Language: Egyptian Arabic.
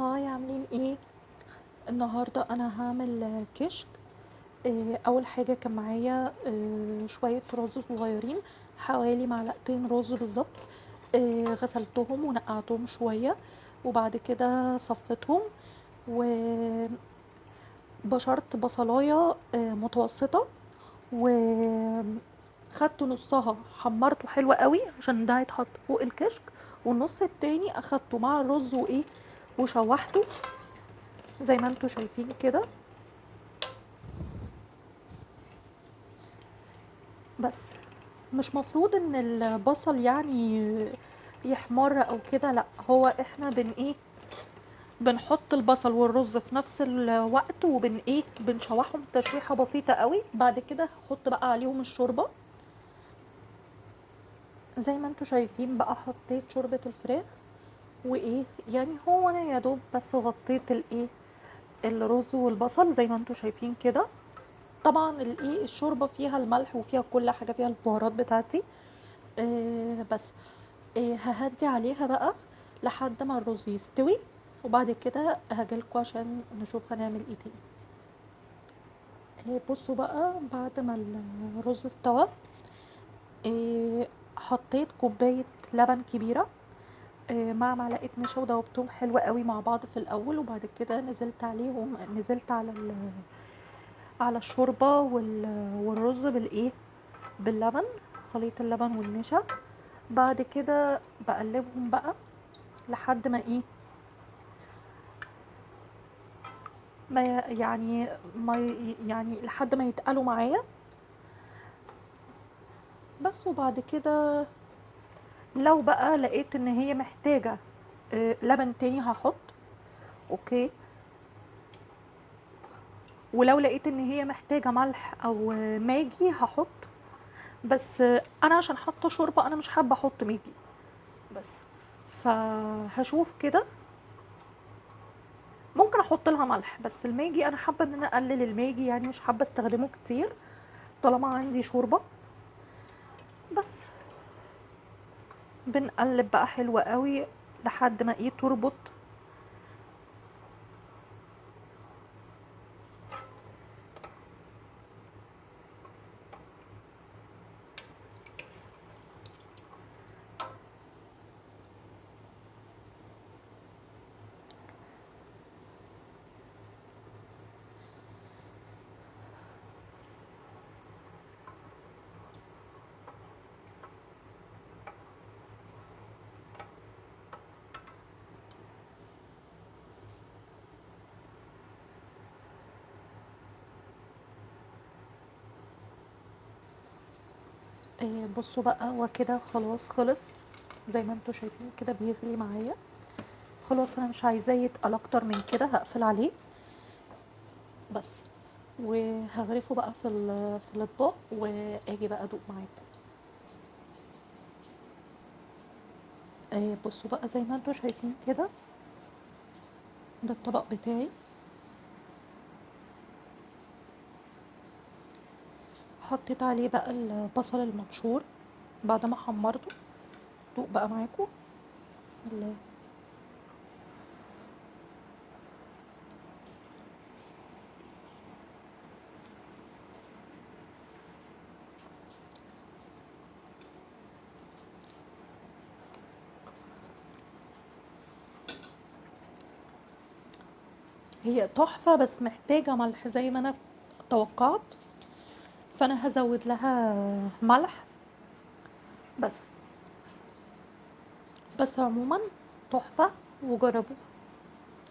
Hi، عاملين ايه؟ النهارده انا هعمل كشك. اول حاجة كان معايا شوية رز صغيرين، حوالي معلقتين رز بالظبط. غسلتهم ونقعتهم شوية وبعد كده صفيتهم، وبشرت بصلايه متوسطه وخدت نصها حمرته حلو قوي عشان ده هيتحط فوق الكشك، والنص التاني اخدته مع الرز وايه وشوحته زي ما انتوا شايفين كده. بس مش مفروض ان البصل يعني يحمر او كده، لا هو احنا بن ايه بنحط البصل والرز في نفس الوقت وبن ايه بنشوحهم تشويحه بسيطة قوي. بعد كده هحط بقى عليهم الشوربة زي ما انتوا شايفين بقى. حطيت شوربة الفراخ وايه يعني هو انا يا دوب بس غطيت الايه الرز والبصل زي ما انتوا شايفين كده. طبعا الايه الشوربة فيها الملح وفيها كل حاجة، فيها البهارات بتاعتي. بس ههدي عليها بقى لحد ما الرز يستوي، وبعد كده هاجيلكوا عشان نشوف هنعمل ايه تاني. بصوا بقى بعد ما الرز استوى، حطيت كوباية لبن كبيرة، مع معلقه نشا ودوبتهم حلو قوي مع بعض في الاول، وبعد كده نزلت عليهم، نزلت على على الشوربة والرز بالايه باللبن، خليط اللبن والنشا. بعد كده بقلبهم بقى لحد ما ايه ما يعني ما يعني لحد ما يتقلوا معايا بس. وبعد كده لو بقى لقيت ان هي محتاجة لبن تاني هحط، okay. ولو لقيت ان هي محتاجة ملح او ماجي هحط، بس انا عشان حاطة شوربة انا مش حابة احط ماجي بس، فهشوف كده. ممكن احط لها ملح، بس الماجي انا حابة ان انا اقلل الماجي، يعني مش حابة استخدمه كتير طالما عندي شوربة. بس بنقلب بقى حلو قوي لحد ما ايه تربط. بصوا بقى هو كده خلاص خلص زي ما انتوا شايفين كده بيغلي معايا خلاص. انا مش عايزاه يتقل اكتر من كده، هقفل عليه بس وهغرفه بقى في الاطباق واجي بقى ادوق معاكم. بصوا بقى زي ما انتوا شايفين كده ده الطبق بتاعي. حطيت عليه بقى البصل المبشور بعد ما حمرته. دوق بقى معاكم، بسم الله. هي تحفة بس محتاجة ملح زي ما أنا توقعت، فأنا هزود لها ملح بس. بس عموما تحفة وجربوها.